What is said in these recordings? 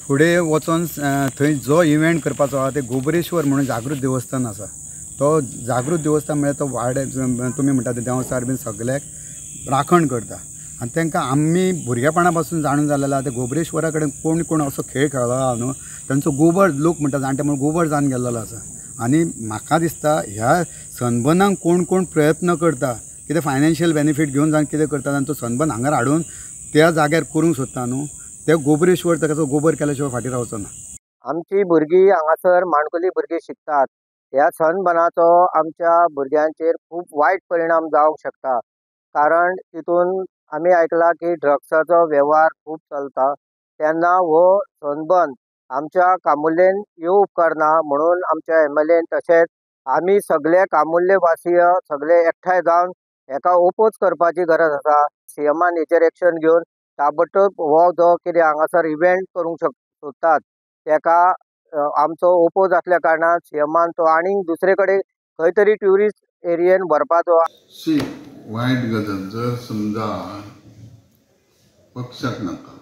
फुडें वचोन थंय जो इव्हेंट करपाचो आहा ते गोबरेश्वर म्हणून जागृत देवस्थान आसा. तो जागृत देवस्थान म्हळ्यार तो वाडे तुमी म्हणटा ते देंवचार बीन सगळ्याक राखण करता आनी तांकां आमी भुरगेपणा पासून जाणून जालेलें आहा. ते गोबरेश्वरा कडेन कोण कोण असो खेळ खेळ्ळो आहा न्हू तांचो गोबर लोक म्हणटा जाणटे म्हणून गोबर जावन गेल्लो आसा. आनी म्हाका दिसता ह्या सनबर्नाक कोण कोण प्रयत्न करता कितें फायनान्शियल बेनिफीट घेवन जावन कितें करता आनी तो सनबर्न हांगार हाडून त्या जाग्यार करूंक सोदता न्हू ते गोबरेश्वर ताका गोबर केल्या शिवाय फाटीं रावचो ना. आमची भुरगीं हांगासर माणकुली भुरगीं शिकतात. ह्या सनबर्नाचो आमच्या भुरग्यांचेर खूब वायट परिणाम जावंक शकता, कारण तितून आमी आयकलां की ड्रग्साचो वेव्हार खूब चलता. तेन्ना हो सनबर्न आमच्या कामुर्लेन येवं उपकारना म्हणून आमच्या MLA तशेंच आमी सगळे कामुर्ले वासीय सगळे एकठांय जावन हेका ओपोज करपाची गरज आसा. CMआन हेचेर एक्शन घेवन ताबडतोब हो जो कितें हांगासर इव्हेंट करूंक सोदतात तेका आमचो ओपोज आसल्या कारणान CMआन तो आनीक दुसरे कडेन खंय तरी ट्युरिस्ट एरियेन व्हरपाचो. सी वायट गजाल जर समजा पक्षाक नाका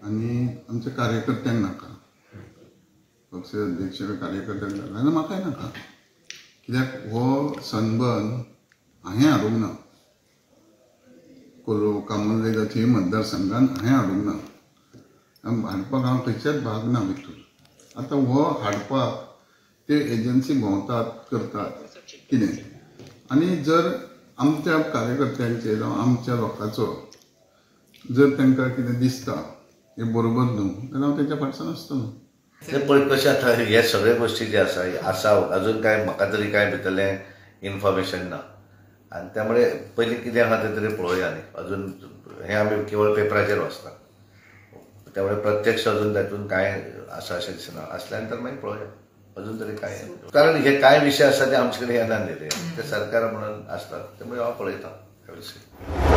आनी आमच्या कार्यकर्त्यांक नाका, पक्ष अध्यक्ष कार्यकर्त्यांक नाका जाल्यार म्हाकाय नाका. कित्याक हो सनबर्न हांवें हाडूंक ना, कोलो कामुर्ले मतदारसंघान हांवें हाडूंक ना, हाडपाक हांव खंयच्याच भाग ना भितूर. आतां हो हाडपाक ते एजन्सी भोंवतात करतात कितें, आनी जर आमच्या कार्यकर्त्यांचे जावं आमच्या लोकांचो जर तांकां कितें दिसता हें बरोबर न्हू जाल्यार हांव तेंच्या फाटल्यान आसतलो. ते पळय कशें आतां हे सगळे गोश्टी जे आसा आसा अजून कांय म्हाका तरी कांय भितरलें इन्फॉर्मेशन ना आनी त्यामुळे पयलीं कितें आहा तें तरी पळोवया न्ही. अजून हें आमी केवळ पेपराचेर वाचता, त्यामुळे प्रत्यक्ष अजून तातूंत कांय आसा अशें दिसना. आसल्यान तर मागीर पळोवया अजून तरी कांय, कारण हे कांय विशय आसा ते आमचे कडेन येना न्ही, ते सरकार म्हणून आसतात, त्यामुळे हांव पळयतां ह्या विशय.